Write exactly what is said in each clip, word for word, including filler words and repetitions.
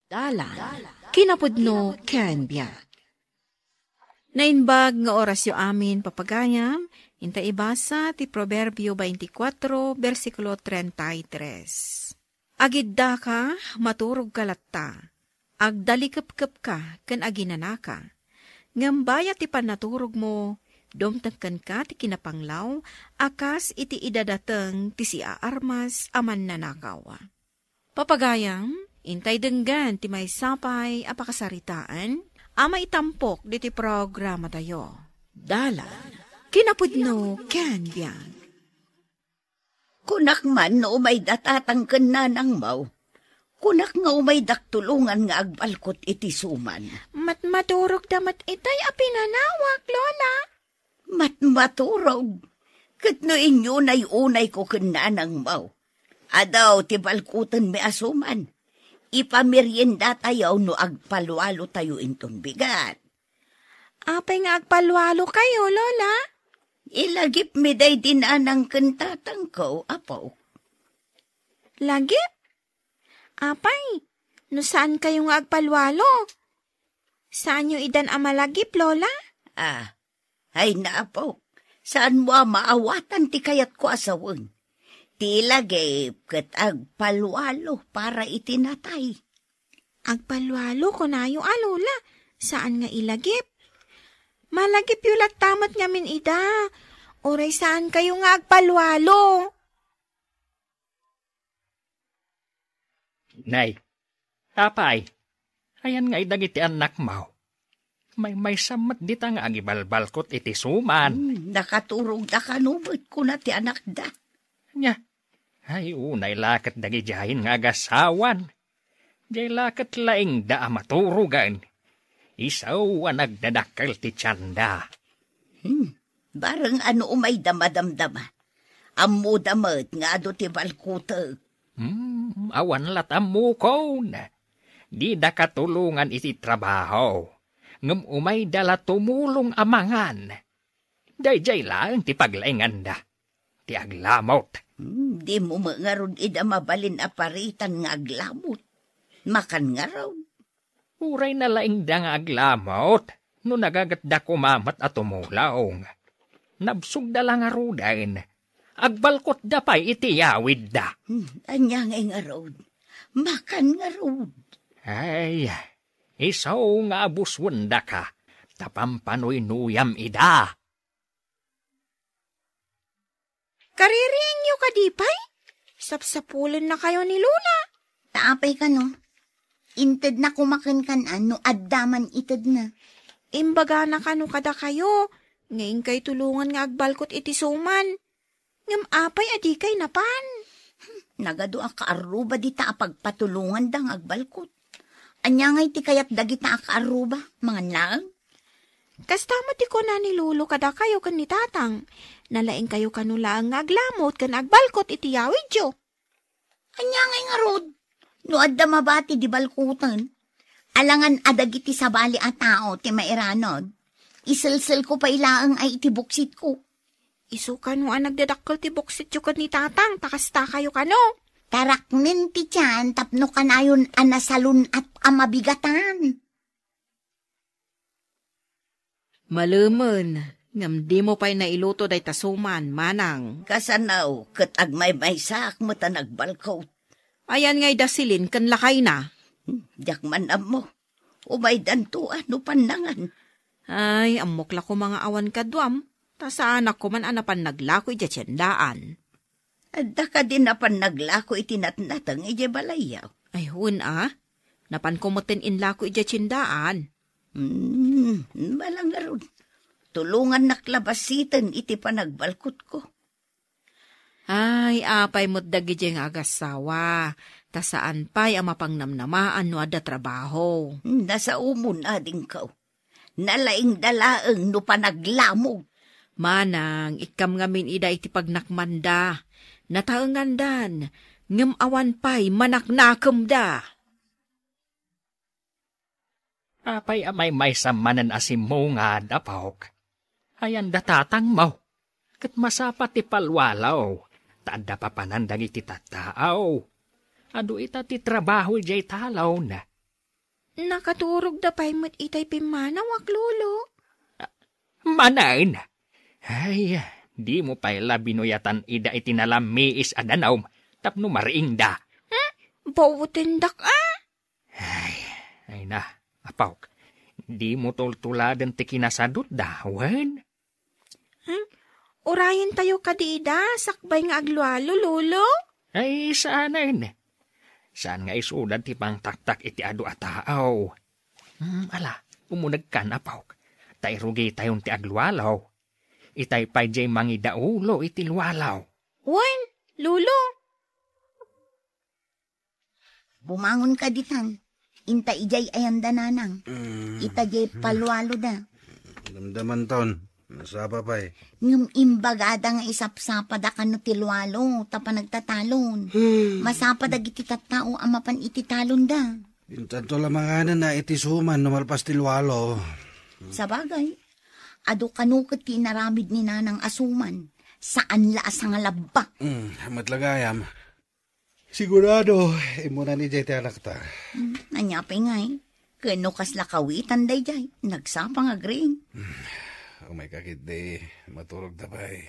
Dalan, kinapudno ken biag. Naimbag nga orasyo amin, papagayam, inta ibasa ti Proverbio twenty-four, bersikulo treinta y tres. Agiddaka, maturogka latta. Agdalikepkepka ken aginanaka. Ngem bayat ti pannaturogmo, dumteng kenka ti kinapanglaw a kas iti idadateng ti siaarmas a mannanakaw. Papagayam, intay denggen ti maysa pay a pakasaritaan a maitampok ditoy programatayo. Dalan, kinapudno ken biag. Kunak man no umayda tatang ken nanangmo. Kunak nga umaydak tulongan nga agbalkot iti suman. Matmaturogda met itay a pinanawak, Lola. Matmaturog. Ket no inyunay-unayko ken nanangmo, adu ti balkotenmi a suman. Ipameriendatayo no agpalwalotayo inton bigat. Apay nga agpalwalokayo, Lola? Ilagipmi daydi nanang ken tatangko, apo. Lagip? Apay, no saankayo nga agpalwalo, saanyo idan a malagip, Lola? Ah, ay, apo, saanmo a maawatan ti kayatko a sawen? Ti lagip ket agpalwalo para iti natay. Agpalwalo, kunayo a, Lola. Saan nga ilagip? Malagipyo latta met ngamin ida. Uray saankayo nga agpalwalo. Nay, apay, ayan ngay dagiti annakmo? Maymaysa met dita nga agibalbalkot iti suman. Hmm, nakaturogda kano met, kuna ti anakda. Nya, ay, unay la ket dagidiayen nga agasawan. Diay la ket laingda a maturogen. Isu a nagdadakkel ti tianda. Hmm, bareng no umayda madamdama. Ammoda met nga adu ti balkotek. Hmm, awan la tammukon. Dida katulongan iti trabaho. Ngem umayda la tumulong a mangan. Daydiay laeng ti paglainganda, ti aglamut. Hmm, dimo met ngarud ida mabalin a paritan nga aglamut. Makan ngarud. Uray nalaingda nga aglamut, no nagagetda koma met a tumulong. Nabsogda la ngaruden. Agbalkotda pay iti yawidda. Hmm, ania ngay ngarud? Makan ngarud. Ay, isu nga abuswendaka, ta pampanuynuyam ida. Kaririingyo kadi pay? Sapsapulennakayo ni Lola. Ta apay kano? Intedna koma kenkan-an no adda man itedna. Imbagana kano kadakayo, nga inkay tulongan nga agbalkot iti suman. Ngem apay a dikay napan? Nagadu a kaarruba dita a pagpatulonganda nga agbalkot. Ania ngay ti kayat dagita a kaarruba? Mangan laeng? Kasta met ti kuna ni Lolo kadakayo ken ni Tatang. Nalaingkayo kano laeng nga aglamut ken agbalkot iti yawidyo. Ania ngay ngarud? No adda mabati di balkoten, alangan a dagiti sabali a tao ti mairanod. Iselselko pay laeng ay iti buksitko. Isu kano a nagdadakkel ti buksityo ken ni Tatang, ta kastakayo kano. Taraknen ti tian tapno kanayon a nasalun-at a mabigatan. Malemen, ngem dimo pay nailuto dayta suman, manang. Kasano, ket agmaymaysaak met a nagbalkot. Ayan ngay da Celine ken lakayna? Hmm, diak man ammo. Umaydanto a no pannangan. Ay, ammok la koma nga awan kaduam. Ta saanak koman a napan naglako idiay tiendaan. Adda kadi napan naglako iti natnateng idiay balayyo? Ay, wen a. Napanko metten inlako idiay tiendaan. Hmm, bala ngarud. Tulongannak la basiten iti panagbalkotko. Ay, apay met dagidiay nga agassawa, ta saan pay a mapangnamnamaan no adda trabaho. Hmm, nasaomon, adingko. Nalaingda laeng no panaglamut. Manang, ikkam ngamin ida iti pagnakmanda. Nataengandan, ngem awan pay manaknakemda. Apay a maymaysa manen a simmungad, apok? Ayan da tatangmo, ket masapa ti palwalo, ta adda papanan dagiti tattao. Adu ita ti trabaho idiay talon. Nakaturogda pay met itay pimmanawak, Lolo. Manen! Ay, dimo pay la binuyatan ida iti nalammiis a danum tapno mariingda. Hmm? Bawatendak, a? Ay, ay na, apok. Dimo tultuladen ti kinasadutda, wen? Hmm? Urayentayo kadi ida, sakbay nga aglualo, Lolo? Ay, saanen. Saan nga isuda ti pangtaktak iti adu a tao. Hmm, ala, umunegkan, apok. Ta irugitayon ti aglualo. Itay pay diay mangidaulo iti lualo. Wen, Lolo. Bumangon ka ditan. Inta idiay ayanda nanang. Mm. Ita diay palualoda. Damdamanton. Nasapa pay. Ngem imbagada nga isapsapada kano ti lualo, ta panagtatalon. Hmm. Masapa dagiti tattao a mapan iti talonda. Intanto la manganen na iti suman no malpas ti lualo. Sabagay, adu kano ket ti inaramid ni nanang a suman. Saan la a sangalabba. Hmm, met la gayam. Sigurado, immuna ni jay ti anakta. Hmm, ania pay ngay? Ken no kasla kawitan dayjay, nagsapa nga agriing. Hmm, umay ka ketdi, maturog ta pay.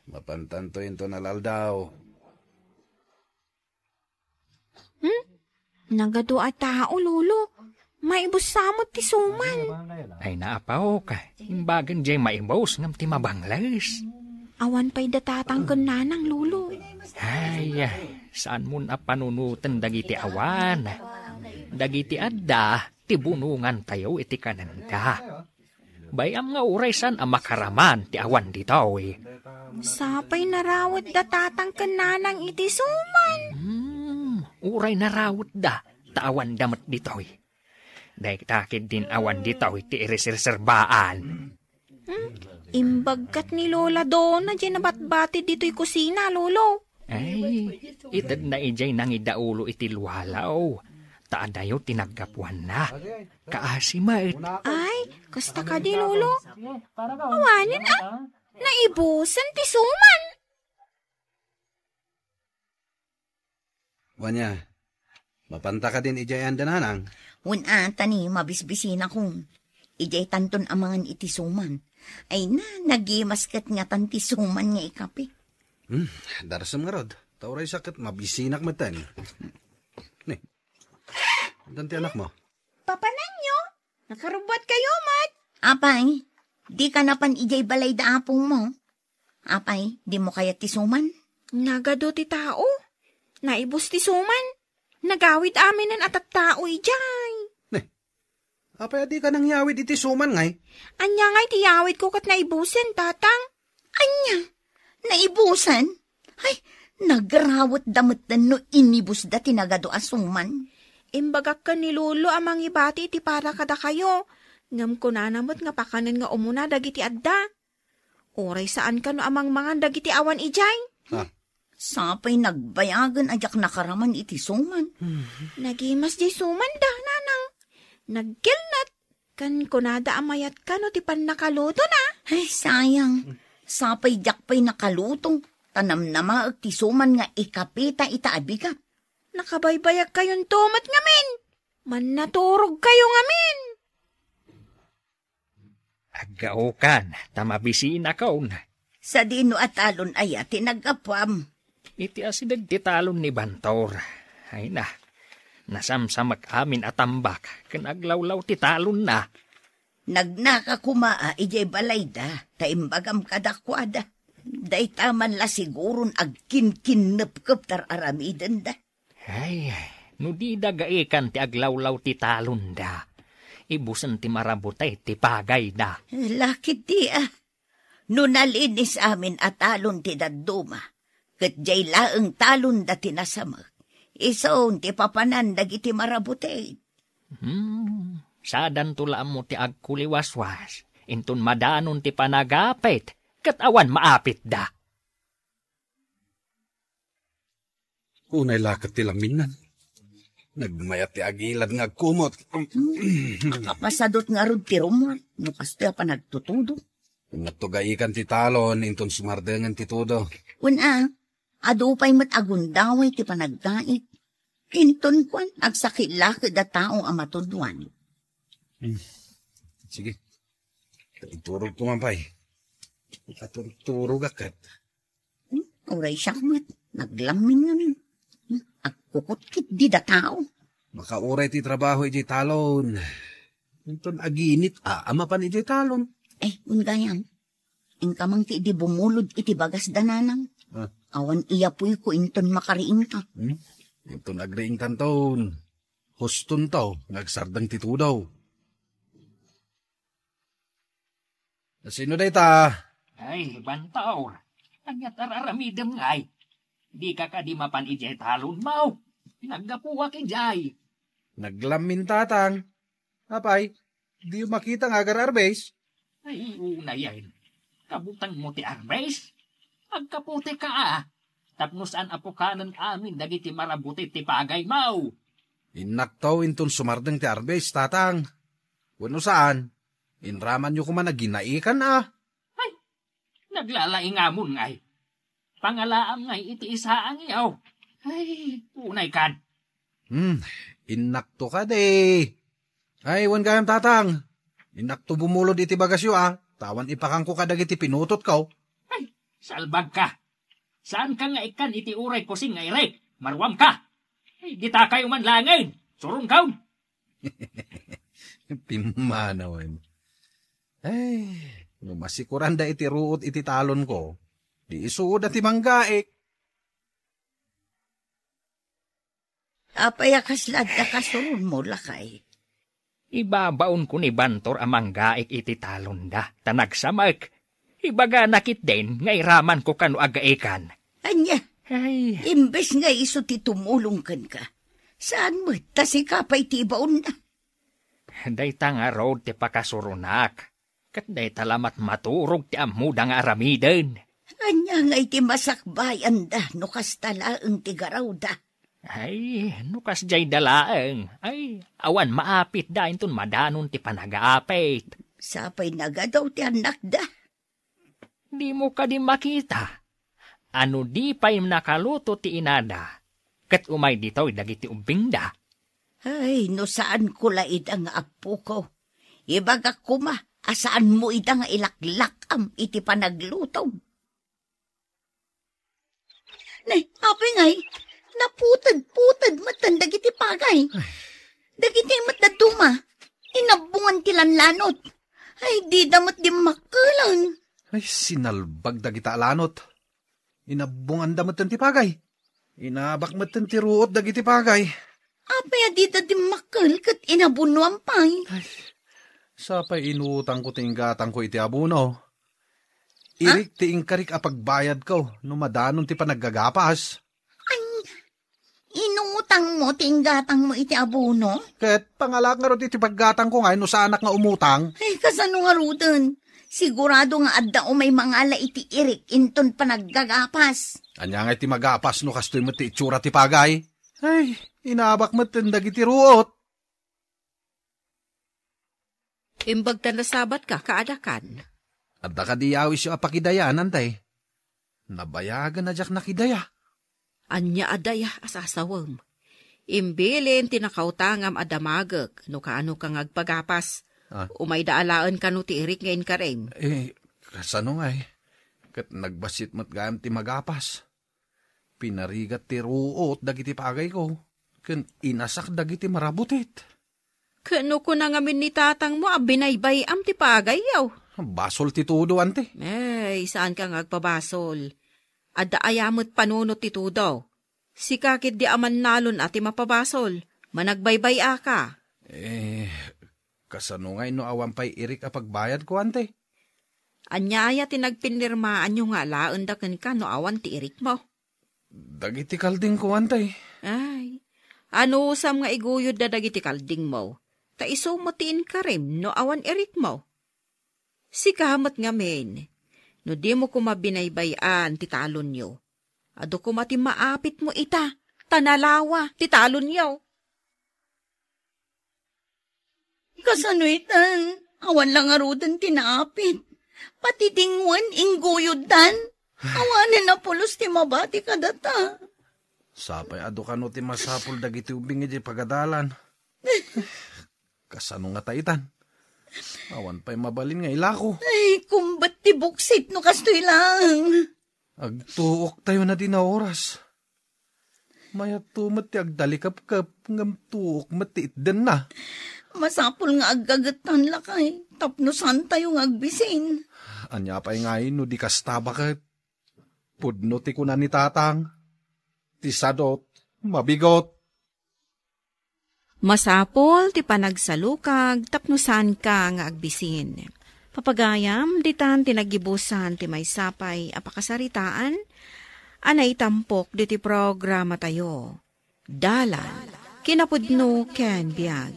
Mapantanto inton alaldaw. Hmm? Nagadu a tao, Lolo. Maibus sa met ti suman. Ay, naapaw ka. Imbagan jay maibus ngem ti mabangles. Awan pay da tatang ken nanang, Lolo. Ay, saan mon a panunoten dagiti awan? Dagiti adda ti bunongantayo iti kanenda. Bay-am nga uray saan a makaraman ti awan ditoy. Sapay narawetda tatang ken nanang iti suman. Hmm, uray narawetda, ta awanda met ditoy. Dayta ketdin awan ditoy ti ireserserbaan. Hmm? Imbagkat ni Lola Dona diay nabatbati ditoy kusina, Lolo. Ay, itedna idiay nangidaulo iti lualo. Ta adayo ti naggapuanna. Kaasi met. Ay, kasta kadi, Lolo. Awanen, a? Naibusen ti suman. Wania, mapanta kadin idiay anda nanang? Wen a, ta ni mabisbisinakon. Idiay tanton amangan iti suman. Ay na, nagimas ket ngatan ti suman nga ikapi. Hmm, darsem ngarud. Ta uray sa ket mabisinak metten. Ni, dan ti anakmo. Papananyo? Nakarubbuat kayo met. Apay, di ka napan idiay balay da apongmo? Apay, dimo kayat ti suman? Nagadu ti tao. Naibus ti suman. Nagawid aminen a tattao idiay. Ne, apay a di ka nangyawid iti suman ngay? Ania ngay ti yawidko ket naibusen, tatang? Ania? Naibusen? Ay, nagrawetda metten no inibusda ti nagadu a suman. Imbagak ken ni Lolo a mangibati iti para kadakayo. Ngem kunana met nga pakanen nga umuna dagiti adda. Uray saan kano a mangmangan dagiti awan idiay? Ah. Sapay nagbayagen a diak nakaraman iti suman. Nagimas diay suman da, nanang. Nagkelnet. Ken kunada a mayat kano ti pannakalutona. Ay, sayang. Sapay diak pay nakaluto. Ta namnamaek ti suman nga ikapita ita a bigat. Nakabaybayag kayonto met ngamin. Mannaturog kayo ngamin. Aggaokan, ta mabisinakon. Sadino a talon aya ti naggapuam? Iti asideg ti talon ni Bantor. Ay na, nasamsamak amin a tambak, ken aglawlaw ti talonna. Nagnaka koma a idiay balayda, ta imbagam kadakuada. Dayta man la siguron agkinkinnepkep tar-aramidenda. Ay, no dida gaikan ti aglawlaw ti talonda, ibusen ti marabutay ti pagayda. Lakit di a. No nalinis amin a talon ti dadduma, ket diay laeng talonda ti nasamek, isun ti papanan dagiti marabutay. Hmm, sadanto la ammo ti agkuliwaswas, inton madanon ti panagapit, ket awan maapitda. Unay la ket ti laminnan. Nagmayat ti agilad nga agkumot. Nakapasadot ngarud ti rummuar, no kastoy a panagtutudo. Natugaikan ti talon, inton sumardengen ti tudo. Wen a, adu pay met agundaway ti panagkait. Inton kuan, agsakit la ket a tao a matudwan. Hmm. Sige. Iturog ko man pay. Iturog-turogak ket. Hmm? Uray siak met. Naglammin ngamin. Hmm? Agkukutkit di da tao. Makauray ti trabaho idiay talon. Inton aginit, a, a mapan idiay talon. Eh, unggayan. Inka man ti idi bumulod iti bagas da nanang. Ah. Awan iyapuyko inton makariingka. Hmm? Inton agriingkanton, hustonto nga agsardeng ti tudo. Sino dayta? Ay, Bantor. Ania ti ar-aramidem ngay? Dika kadi mapan idiay talonmo? Naggapuak idiay. Naglammin, Tatang. Apay, diyo makita nga agar-arbes? Ay, unayen. Kabutengmo ti arbes? Agkaputika a. Tapno saan a pukanen amin dagiti marabutit ti pagaymo. Innakto inton sumardeng ti arbes, Tatang. Wenno saan, inramanyo koma a ginaikan a. Ay, naglalaingamon ngay. Pangalaam ngay iti isaangyo. Ay, unay kan. Hmm, innakto kadi. Ay, wen gayam, Tatang. Innakto bumulod iti bagasyo, a. Ta awan ipakangko kadagiti pinutotko. Ay, salbagka. Saanka nga ikkan iti uray kusing nga irik. Maruamka. Ay, dita kayo man langin. Suronkaw. Pimmanawen. Ay, no masikuranda iti ruot iti talonko, di isuda ti manggaik. Apay a kasla adda kasuronmo, lakay? Ibabaonko ni Bantor a manggaik iti talonda, ta nagsamek. Ibagana ketdin nga iramanko kano agaikan. Ania? Ay. Imbes nga isu ti tumulong kenka, saan met ta sika pay ti ibaonna? Dayta ngarud ti pakasuronak. Ket dayta la met maturog ti ammoda nga aramiden. Ania ngay ti masakbayanda no kasta laeng ti garawda? Ay, no kasdiayda laeng, ay, awan maapitda inton madanon ti panagaapit. Sapay nagadaw ti annakda. Dimo kadi makita a no di pay nakaluto ti inada, ket umay ditoy dagiti ubbingda? Ay, no saanko la ida nga appoko, ibagak koma a saanmo ida nga ilaklak-am iti panaglutom. Ne, apay ngay, naputedputed metten dagiti pagay. Ay. Dagiti met dadduma, inabbongan ti lanlanot. Ay, dida met dimmakkelen. Ay, sinalbag dagita a lanot. Inabbonganda metten ti pagay. Inabak metten ti ruot dagiti pagay. Apay a dida dimmakkel ket inabunoam pay? Ay, sapay inutangko ti inggatangko iti abono. Ah? Irik ti inkarik a pagbayadko no madanon ti panaggagapas. Ay, inutangmo ti inggatangmo iti abono? Ket pangalaak ngarud iti paggatangko ngay no saanak nga umutang. Ay, kasano ngaruden? Sigurado nga adda umay mangala iti irik inton panaggagapas. Ania ngay ti magapas no kastoy met ti itsura ti pagay? Ay, inabak metten dagiti ruot. Imbag ta nasabatka, kaadakan. Adda kadi yawisyo a pakidayanan, tay? Nabayagen a diak nakidaya. Ania a daya a sasawem? Imbilin ti nakautangam a damagek no kaanoka nga agpagapas. Ah. Umayda alaen kano ti irik nga inkarim. Eh, kasano ngay? Ket nagbassit met gayam ti magapas. Pinarigat ti ruot dagiti pagayko, ken inasak dagiti marabutit. Ket no kuna ngamin ni tatangmo a binaybay-am ti pagayyo? Basol ti tudo, anti. Ay, saanka nga agpabasol. Adda aya met panunot ti tudo. Sika ketdi a mannalon a ti mapabasol, managbaybay-aka. Eh, kasano ngay no awan pay irik a pagbayadko, anti? Ania aya ti nagpinirmaanyo nga alaenda kenka no awan ti irikmo? Dagiti kaldingko, anti. Ay, anusam nga iguyodda dagiti kaldingmo, ta isu met ti inkarim no awan irikmo. Sika met ngamin, no dimo koma binaybay-an ti talonyo, adu koma ti maapitmo ita, ta nalawa ti talonyo. Kasano itan? Awan la ngaruden ti naapit. Pati dingwen, ingguyoddan. Awanen a pulos ti mabati kadata. Sapay adu kano ti masapul dagiti ubing iti pagadalan. Kasano nga ta itan? Awan pay mabalin nga ilako. Ay, kumbat ti buksit no kastoy lang. Agtuok tayo na din a oras. Mayat to met ti agdalikapkap, ngem tuok met ti itdenna. Masapul nga aggagettan lakay, tapno saan tayo nga agbisin. Ania pay ngay no di kasta baket? Pudno ti kuna ni Tatang, ti sadot, mabigot. Masapul ti panagsalukag tapno saanka nga agbisin. Papagayam, ditan ti nagibusan ti maysa pay a pakasaritaan a naitampok diti programatayo. Dalan, kinapudno ken biag.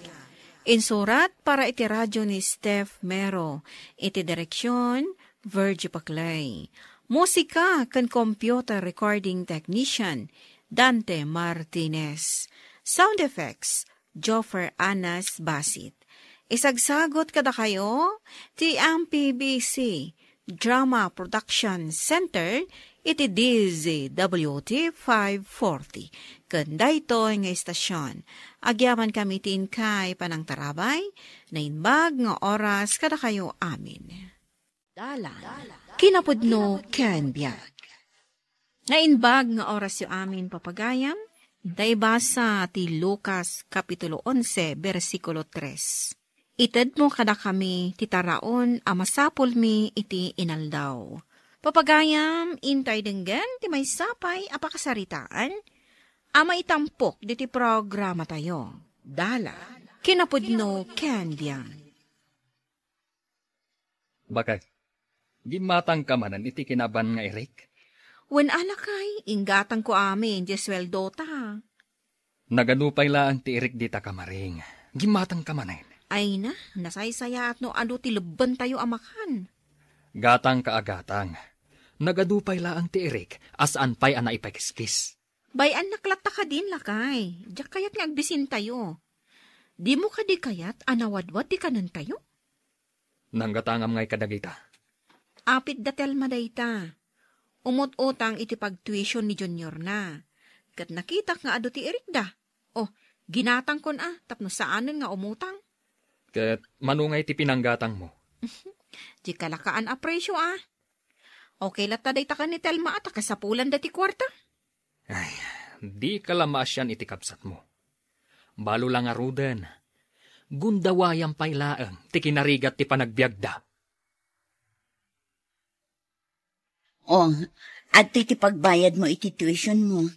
Insurat para iti radio ni Steph Mero, iti direksyon, Virgie Paclay. Musika ken computer recording technician, Dante Martinez. Sound effects, Joffer Anas Basit. Isagsagot kadakayo ti M P B C Drama Production Center iti D Z W T five forty. Ken daytoy nga istasyon, agyamankami ti inkay panangtarabay, naimbag nga oras kadakayo amin. Dalan, kinapudno ken biag. Naimbag nga orasyo amin, papagayam, ta ibasa ti Lucas Kapitulo onse, bersikulo tres. Itedmo kadakami ti taraon a masapulmi iti inaldaw. Papagayam, intay denggen ti maysa pay a pakasaritaan a maitampok diti programatayo. Dalan, kinapudno ken biag. Bakit? Gimmatangka manen iti kinaban nga irik? Wen a lakay, inggatangko amin diay sueldota. Nagadu pay laeng ti irik dita, kamaring. Gimmatangka manen. Ay na, nasaysayaat no adu ti lebbentayo a makan. Gatangka a gatang. Nagadu pay laeng ti irik a saan pay a naipakiskis. Bay-annak latta kadin, lakay. Diak kayat nga agbisintayo. Dimo kadi kayat a nawadwad ti kanentayo? Nanggatangam ngay kadagita. Apit da Telma dayta. Umut-utang iti pagtuition ni Juniorna. Ket nakitak nga adu ti irikda. Oh, ginatangkon a, tapno saanen nga umutang. Ket mano ngay ti pinanggatangmo? Di kalakaan a presyo a. Okay latta dayta ken ni Telma a ta kasapulanda ti kuarta. Ay, dika la maasian iti kabsatmo. Balo la ngaruden, gundawayam pay laeng ti kinarigat ti panagbiagda. Oh, adtoy ti pagbayadmo iti tuitionmo.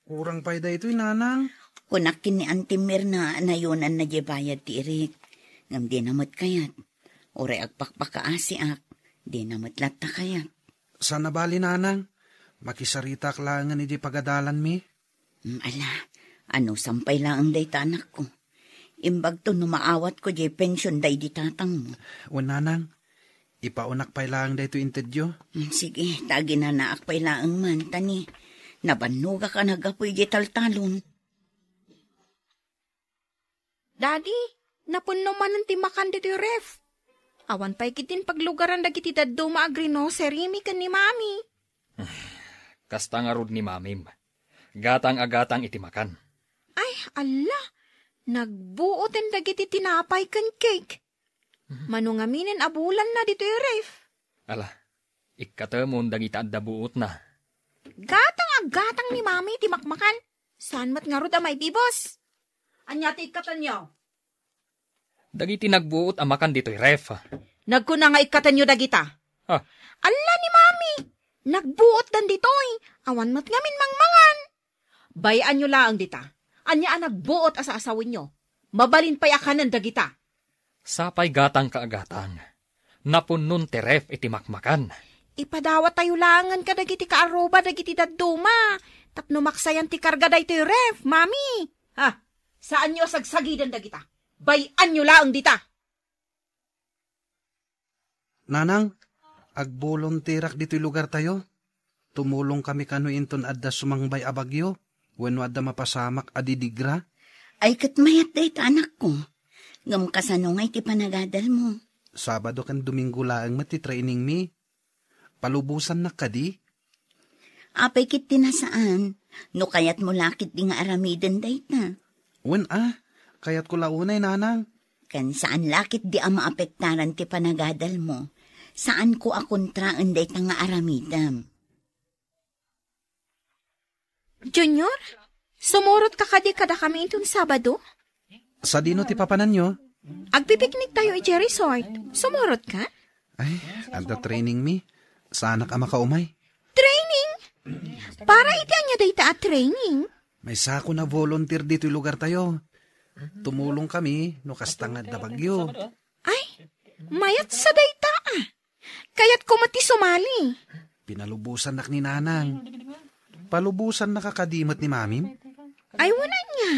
Kurang pay daytoy, nanang. Kunak ken ni Auntie Mirna a nayonanna diay bayad ti irik. Ngem dina met kayat. Uray agpakpakaasiak, dina met latta kayat. Saan a bali, nanang. Makisaritak laengen idiay pagadalanmi. Mm, ala, anusam pay laeng dayta, anakko. Imbagto no maawatko diay pension daydi tatangmo. Wen, nanang, ipaonak pay laeng daytoy intedyo. Mm, sige, ta aginanaak pay laeng man, ta ni, nabannogak a naggapu idiay taltalon. Daddy, napunno manen ti makan ditoy ref. Awan pay ketdin paglugaran dagiti dadduma a grinoserimi ken ni Mami. Kasta ngarud ni Mamim. Gatang a gatang iti makan. Ay, alla! Nagbuoten dagiti tinapay ken cake. Mhm. Mano ngaminen a bulanna ditoy ref? Ala, ikkatemon dagita adda buotna. Gatang a gatang ni Mami ti makmakan. Saan met ngarud a maibibos? Ania ti ikkatenyo? Dagiti nagbuot a makan ditoy ref. Nagkuna nga ikkatenyo dagita. Ah. Alla ni Mami! Nagbuotdan ditoy. Awan met ngamin mangmangan. Bay-anyo laeng dita. Ania a nagbuot a saasawenyo? Mabalin pay a kanen dagita. Sapay gatangka a gatang. Napunnon ti ref iti makmakan. Ipadawatayo laengen kadagiti kaarruba dagiti dadduma tapno maksayan ti karga daytoy ref, Mami. Ha? Saanyo a sagsagiden dagita. Bay-anyo laeng dita. Nanang, agbolontirak ditoy lugartayo. Tumulongkami kano inton adda sumangbay a bagyo wenno adda mapasamak a didigra. Ay, ket mayat dayta, anakko. Ngem kasano ngay ti panagadalmo? Sabado ken Domingo laeng met ti trainingmi. Palubosannak kadi? Apay ket ti nasaan, No kayatmo la ketdi nga aramiden dayta. Wen a, kayatko la unay, nanang. Ken saan la ketdi a maapektaran ti panagadalmo. Saanko a kontraen dayta nga aramidem. Junior, sumurotka kadi kadakami inton Sabado? Sadino ti papananyo? Agpipiknik tayo idiay resort. Sumurotka? Ay, adda training mi. Saanak a makaumay. Training? Para iti ania dayta a training? Maysakon a volunteer ditoy lugar tayo. Tumulong kami no kasta nga adda bagyo. Ay, mayat sa dayta a. Kayatko met ti sumali. Pinalubosannak ni nanang. Palubosannaka kadi met ni mamim? Ay, wen ania.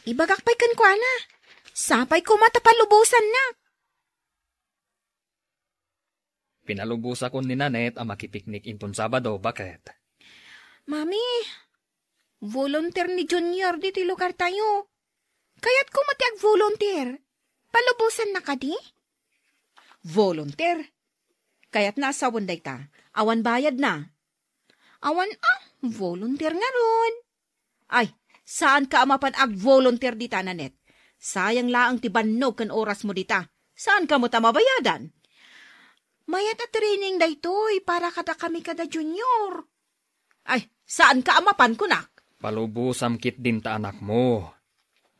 Ibagak pay kenkuana. Sapay koma ta palubosannak. Pinalubosakon ni Nanette a makipiknik inton Sabado, baket. Mami, volunteer ni Junior ditoy lugar tayo. Kayatko met ti agvolunteer. Palubosannaka kadi? Volunteer? Kayatna a sawen dayta. Awan bayadna. Awan a, volunteer ngarud. Ay, saanka a mapan agvolunteer dita, Nanette. Sayang laeng ti bannog ken orasmo dita. Saanka met a mabayadan. Mayat a training daytoy para kadakami kada Junior. Ay, saanka a mapan, kunak. Palubosam ketdin ta anakmo.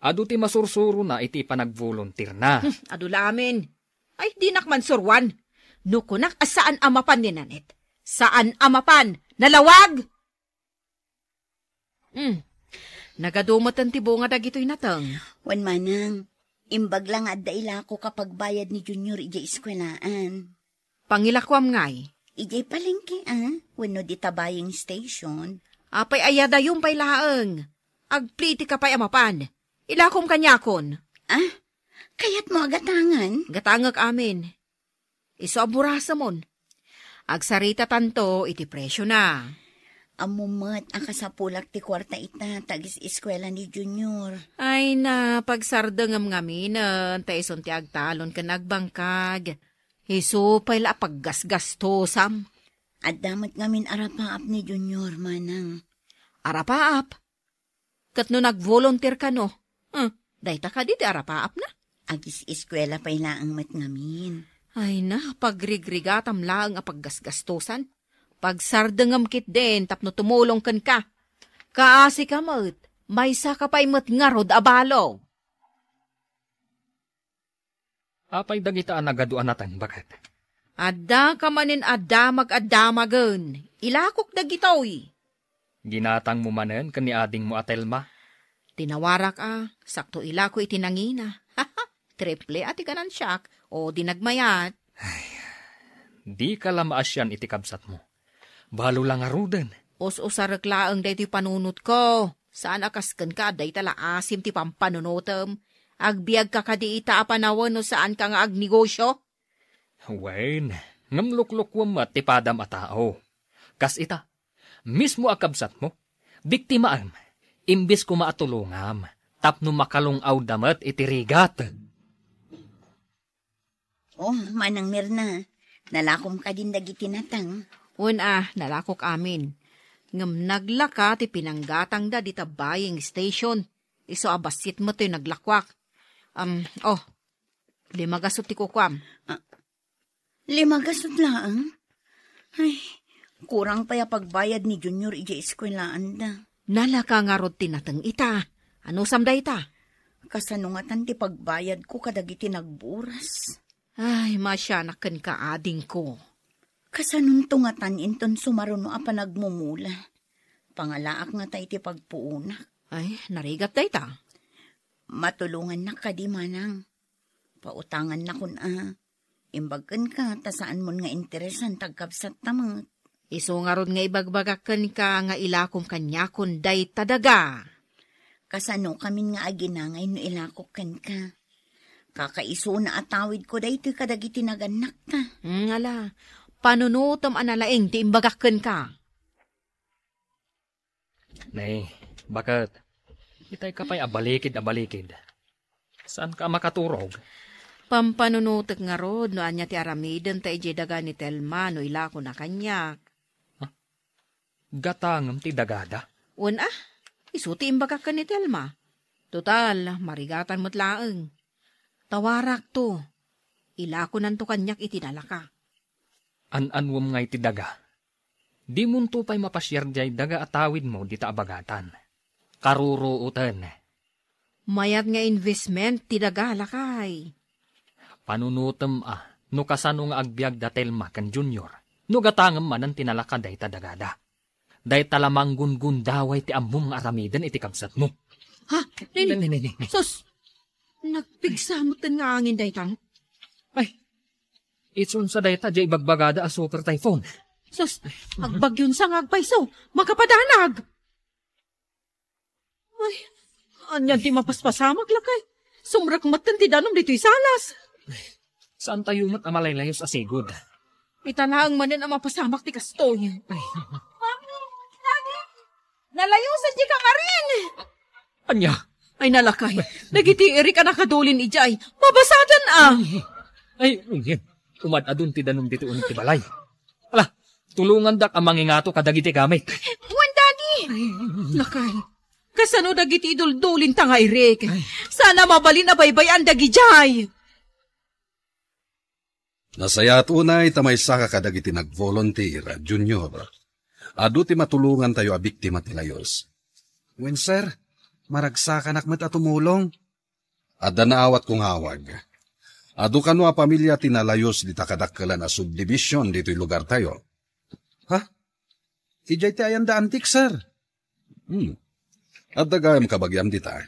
Adu ti masursurona iti panagvolunteerna. Hmm, adu la amin. Ay, dinak man suroan. No kunak a saan a mapan ni Nanette. Saan a mapan. Nalawag! Hmm. Nagadu metten ti bunga dagitoy nateng. Wen manang, imbag la nga adda ilakok a pagbayad ni Junior idiay eskuelaan. Pangilakuam ngay? Idiay palengke, a? Wenno dita buying station? Apay, ayadayon pay laeng. Agplitika pay a mapan. Ilakom kaniakon. Ah? Kayatmo a gatangen? Gatangek amin. Isu a burasemon. Agsaritatanto iti presiona. Ammom met a kasapulak ti kuarta ita ta agis-eskuela ni Junior. Ay na, pagsardengem ngaminen, ta isun ti agtalon ken agbangkag. Isu pay la a paggasgastosam. Adda met ngamin arapaap ni Junior, manang. Arapaap? Ket no nag-volunteer kano, hmm, dayta kadi ti arapaapna? Agis-eskuela pay laeng met ngamin. Ay na, pagrigrigatam laeng a paggasgastosan. Pagsardengem ketdin tapno tumulong kenka. Kaasika met, maysaka pay met ngarud a balo. Apay dagita a nagadu a nateng, baket? Addaka manen a damag a damagen. Ilakok dagitoy. Ginatangmo manen ken ni adingmo a Telma? Tinawarak a, sakto ilako iti nangina. Triple a ti ganansiak, o di nagmayat. Ay, dika la maasian iti kabsatmo. Balo la ngaruden. Us-usarek laeng daytoy panunotko. Saan a kas kenka, dayta la asim ti pampanunotem. Agbiagka kadi ita a panawen no saanka nga agnegosio? Wen, ngem luklukuem met ti padam a tao. Kas ita, mismo a kabsatmo, biktimaem, imbes koma a tulongam, tapno makalung-awda met iti rigat. Oh, Manang Mirna, nalakom kadin dagiti nateng? Wen a, nalakok amin. Ngem naglaka ti pinanggatangda dita buying station. Isu a bassit met toy naglakuak. Am, oh, lima gasut ti kukuam. Ah, lima gasut laeng? Ay, kurang pay a pagbayad ni Junior idiay eskuelaanda. Nalaka ngarud ti nateng ita. Anusam dayta? Kasano ngatan ti pagbayadko kadagiti nagburas? Ay, maasianak kenka, adingko. Kasanonto ngatan inton sumaruno a panagmumula? Pangalaak ngata iti pagpuonak. Ay, narigat dayta. Matulongannak kadi, manang? Pautangannakon a. Imbag kenka, ta saanmon nga interesan ti agkabsatta met. Isu ngarud nga ibagbagak kenka nga ilakom kaniakon dayta daga. Kasanokamin nga aginangay no ilakok kenka? Kakaisuna a tawidko daytoy kadagiti nagannakta. Hmm, ala, panunotem a nalaing ti imbagak kenka. Ne, baket? Itay ka pay a balikid a balikid. Saan ka a makaturog? Pampanunotek ngarud no ania ti aramiden ta idiay daga ni Telma no ilakona kaniak. Ha? Gatangem ti dagada? Wen a, isu ti imbagak ken ni Telma. Total, marigatan met laeng. Tawarakto. Ilakonanto kaniak iti nalaka. An-anuem ngay ti daga? Dimonto pay mapasiar diay daga a tawidmo dita a bagatan. Karuruoten. Mayat nga investment ti daga, lakay. Panunotem a no kasano nga agbiag da Telma ken Junior no gatangem manen ti nalaka dayta dagada. Dayta la manggungundaway ti ammom nga aramiden iti kabsatmo. Ha? Nini? Nini, nini, nini. Sus! Nagpigsa metten nga angin dayta. Ay, isunsa dayta diay ibagbagada a super typhoon? Sus! Agbagyon sa nga agpayso! Makapadanag! Ay, anian ti mapaspasamak, lakay? Sumrek metten ti danum ditoy salas. Saantayo met a malaylayos a sigud. Ita laeng manen a mapasamak ti kastoy. Ay. Mami! Daddy! Nalayosan ti kakarin! Ania? Ay, nalakay. Dagiti irik a nakadulin idiay. Mabasadan a! Ay, ungyan. Umad-adun ti danum ditoy uneg ti balay. Ala, tulongandak a mangingato kadagiti gamit. Wen, Daddy! Ay, lakay. Kasano dagiti iduldulinta nga irik? Ay. Saan a mabalin a baybay-an dagidiay. Nasayaat unay ta maysaka kadagiti nag-volunteer, Junior. Adu ti matulongantayo a biktima ti layos. Wen, sir, maragsakanak met a tumulong. Adda naawatko nga awag. Adu kano a pamilia ti nalayos dita kadakkelan a subdivision ditoy lugartayo. Ha? Idiay ti ayanda antik, sir. Hmm. Adda gayam kabagiam dita.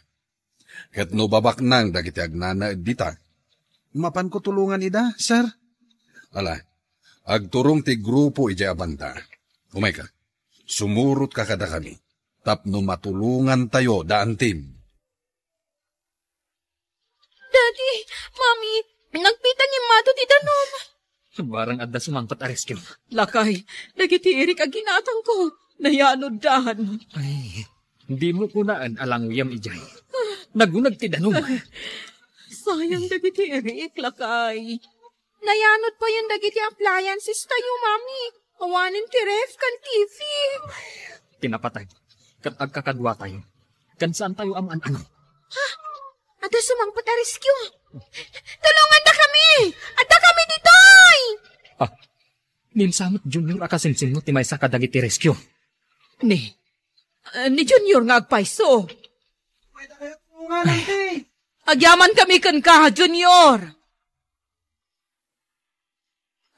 Ket no babaknang dagiti agnanaed dita, mapanko tulongan ida, sir. Ala, agturong ti grupo idiay a banda. Umayka. Sumurotka kadakami tapno matulongantayo da Antim. Daddy, Mami, nagpita nga immado ti danum. Barang adda sumangpet a rescue. Lakay, dagiti irik a ginatangko, nayanoddan. Ay, dimo kunaen a languyam idiay. Naguneg ti danum. Sayang dagiti irik, lakay. Nayanod payen dagiti appliances tayo, Mami. Awanen ti ref ken T V. Ti napateg. Ket agkakaduatayo. Ken saantayo a maan-ano. Ha? Adda sumangpet a rescue. Tulongandakami! Addakami ditoy! Ah, ninsamet Junior a kasimsimno ti maysa kadagiti rescue. Ni, ah, ni Junior nga agpayso. Agyamankami kenka, Junior!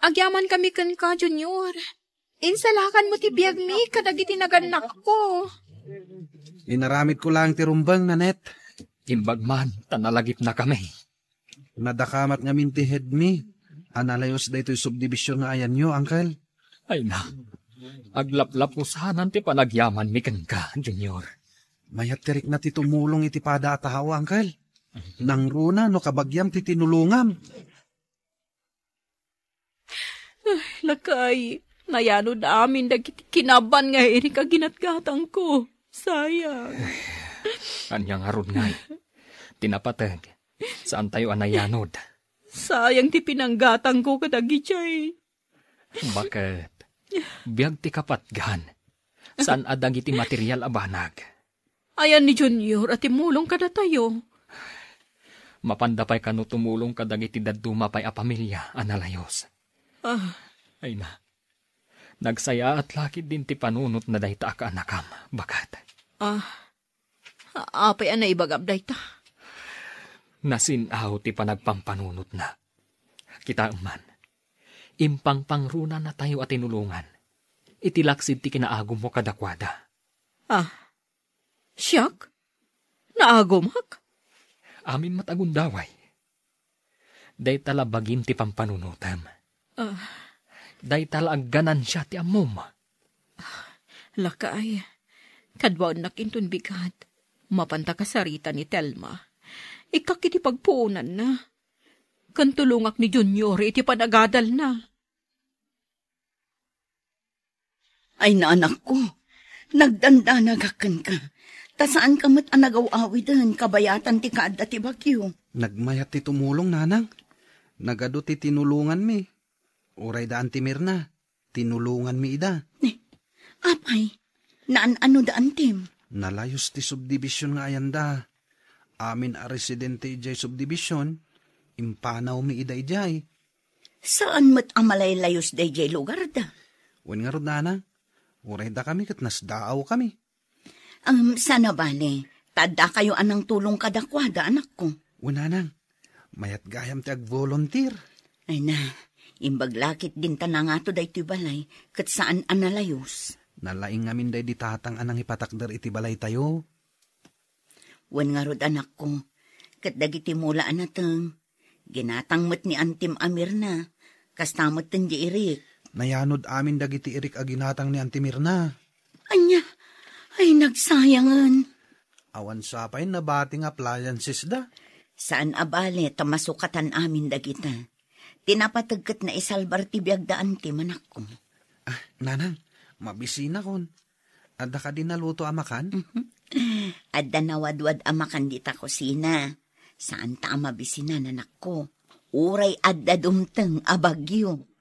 Agyamankami kenka, Junior. Insalakanmo ti biagmi kadagiti nagannakko. Inaramidko laeng ti rumbeng, Nanette. Imbag man ta nalagipnakami. Nadakamat ngamin ti headmi a nalayos daytoy subdivision nga ayanyo, Uncle. Ay na, aglaplapusanan ti panagyamanmi kenka, Junior. Mayat ti rikna ti tumulong iti pada a tao, Uncle. Nangruna no kabagiam ti tinulongam. Ay, lakay, nayanod amin dagiti kinaban nga irik a ginatgatangko. Sayang. Ania ngarud ngay? Ti napateg, saantayo a nayanod. Sayang ti pinanggatangko kadagijay. Baket, biag ti kapatgan. Saan a dagiti material a banag. Ayan ni Junior a timulong kadatayo. Mapanda pay kano tumulong kadagiti dadduma pay a pamilia a nalayos. Ah. Ay na. Nagsayaat la ketdin ti panunotna dayta a kaanakam, baket. Ah. Apay a naibagam dayta? Nasin-aw ti panagpampanunotna. Kitaem man. Impangpangrunanatayo a tinulongan. Iti laksid ti kinaagummo kadakuada. Ah. Siak? Naagumak? Amin met a gundaway. Dayta la bagim ti pampanunotem. Ah. Dayta la agganansia ti ammom. Lakay, kaduaennak inton bigat. Mapanta kasarita ni Telma. Ikkak iti pagpuonanna. Ken tulongak ni Junior iti panagadalna. Ay, naanakko, nagdandanagak kenka. Ta saanka met a nagaw-awiden kabayatan ti kaadda ti bagyo. Nagmayat ti tumulong, nanang. Nagadu ti tinulonganmi. Uray da Auntie Mirna, tinulonganmi ida. Ni, apay, Naan-ano da, Antim? Nalayos ti subdivision nga ayanda. Amin a residente idiay subdivision, impanawmi ida idiay. Saan met a malaylayos daydiay lugarda? Wen ngarud, Nanang, uray dakami ket nasdaawkami. Ngem saan a bale, ta addakayo a nangtulong kadakuada, anakko. Wen, Nanang, mayat gayam ti agvolunteer. Ay na, imbag la ket dinta nangato daytoy balay, ket saan a nalayos. Nalaing ngamin daydi tatang a nangipatakder iti balaytayo. Wen ngarud, anakko, ket dagiti mula a nateng, ginatang met ni Antim a Mirna, kasta met ti Eric. Nayanod amin dagiti irik a ginatang ni Anti Mirna. Ania? Ay, nagsayangen. Awan sa pay nabati nga appliances da. Saan a bale ta masukatan amin dagita. Ti napateg ket naisalbar ti biag da Antim, anakko. Ah, Nanang, mabisinakon. Adda kadi naluto a makan? Mhm. Adda nawadwad a makan dita kusina. Saan ta a mabisinan, anakko. Uray adda dumteng a bagyo.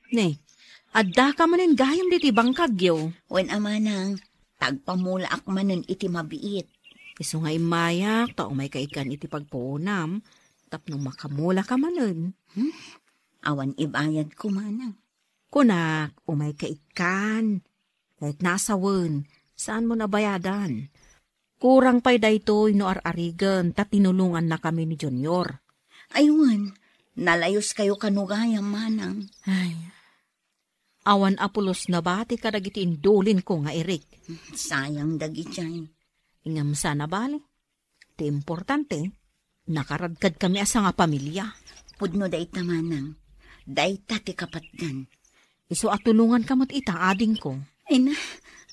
Ne, addaka manen gayam diti bangkagyo. Wen a manang, tagpamulaak manen iti mabiit. Isu nga immayak, ta umayka ikkan iti pagpuonam, tapno makamulaka manen. Hmm? Awan ibayadko, manang. Kunak, umayka ikkan. Ket nasawen, saanmo a bayadan. Kurang pay daytoy no ar-arigen ta tinulongannakami ni Junior. Ay wen, nalayoskayo kano gayam, manang. Ay, awan a pulos nabati kadagiti indulinko nga irik. Sayang dagiti ay. Ngem saan a bale. Ti importante, nakaradkadkami a sangapamilia. Pudno dayta, manang. Dayta ti kapatgan. Isu a tulonganka met ita, adingko. Ay na,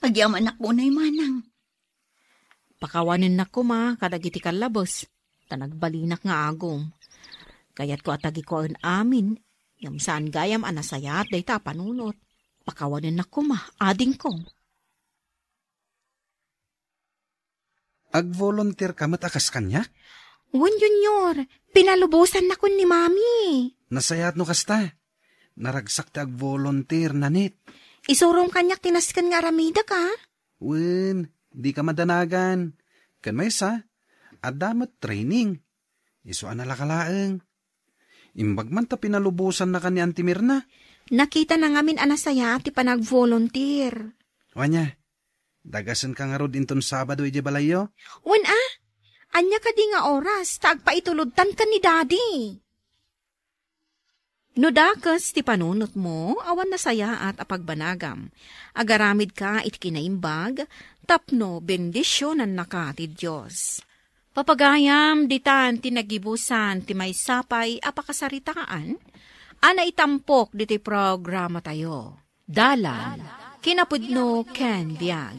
agyamanak unay, manang. Pakawanennak koma kadagiti kallabes, ta nagbalinak nga agum. Kayatko a tagikuaen amin, ngem saan gayam a nasayaat dayta a panunot. Pakawanennak koma, adingko. Agvolunteer ka met a kas kaniak? Wen, Junior, pinalubosannakon ni Mami. Nasayaat no kasta. Naragsak ti agvolunteer, Nanit. Isurom kaniak ti nasken nga aramidek, a? Wen, dika madanagan. Ken maysa, adda met training. Isu a nalaka laeng. Imbag man ta pinalubosannakan ni Auntie Mirna. Nakitana ngamin a nasayaat ti panagvolunteer. Wen a, dagasenka ngarud inton Sabado idiay balayyo? Wen a, ania kadi nga oras ta agpaitulodtan ken ni Daddy? No dakes ti panunotmo, awan nasayaat a pagbanagam. Agaramidka iti kinaimbag, tapno bendisionannaka ti Dios. Papagayam, ditan ti nagibusan ti maysa pay a pakasaritaan a naitampok ditoy programatayo. Dalan, kinapudno ken biag.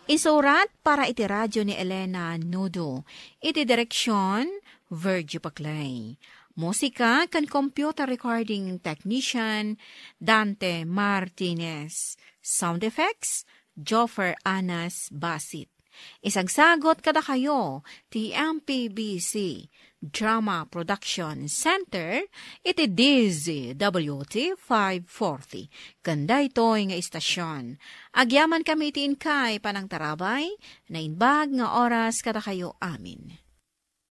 Insurat para iti radio ni Elena Nudo. Iti direksion, Virgie Paclay. Musika ken computer recording technician, Dante Martinez. Sound effects, Joffer Anas Basit. Isagsagot kadakayo ti M P B C Drama Production Center iti D Z W T five forty. Ken daytoy nga istasion, agyamankami iti inkay panangtarabay, naimbag nga oras kadakayo amin.